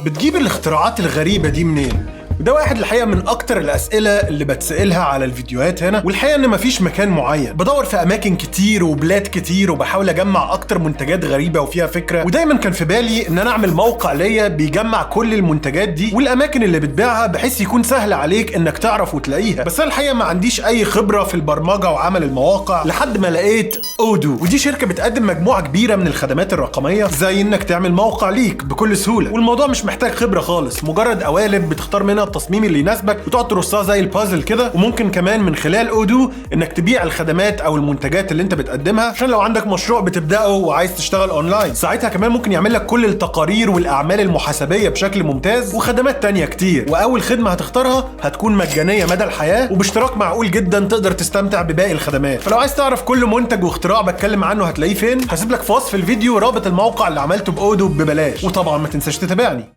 بتجيب الاختراعات الغريبة دي منين؟ وده واحد الحقيقة من أكتر الأسئلة اللي بتسألها على الفيديوهات هنا، والحقيقة إن مفيش مكان معين، بدور في أماكن كتير وبلاد كتير وبحاول أجمع أكتر منتجات غريبة وفيها فكرة، ودايما كان في بالي إن أنا أعمل موقع ليا بيجمع كل المنتجات دي والأماكن اللي بتبيعها بحيث يكون سهل عليك إنك تعرف وتلاقيها. بس أنا الحقيقة ما عنديش أي خبرة في البرمجة وعمل المواقع لحد ما لقيت Odoo، ودي شركة بتقدم مجموعة كبيرة من الخدمات الرقمية زي إنك تعمل موقع ليك بكل سهولة، والموضوع مش محتاج خبرة خالص، مجرد قوالب بتختار منها التصميم اللي يناسبك وتقعد ترصها زي البازل كده. وممكن كمان من خلال Odoo انك تبيع الخدمات او المنتجات اللي انت بتقدمها، عشان لو عندك مشروع بتبداه وعايز تشتغل اونلاين ساعتها كمان ممكن يعمل لك كل التقارير والاعمال المحاسبيه بشكل ممتاز وخدمات تانية كتير. واول خدمة هتختارها هتكون مجانية مدى الحياة وباشتراك معقول جدا تقدر تستمتع بباقي الخدمات. فلو عايز تعرف كل منتج واختراع بتكلم عنه هتلاقيه فين، هسيب لك في وصف الفيديو رابط الموقع اللي عملته ب Odoo ببلاش، وطبعا ما تنساش تتابعني.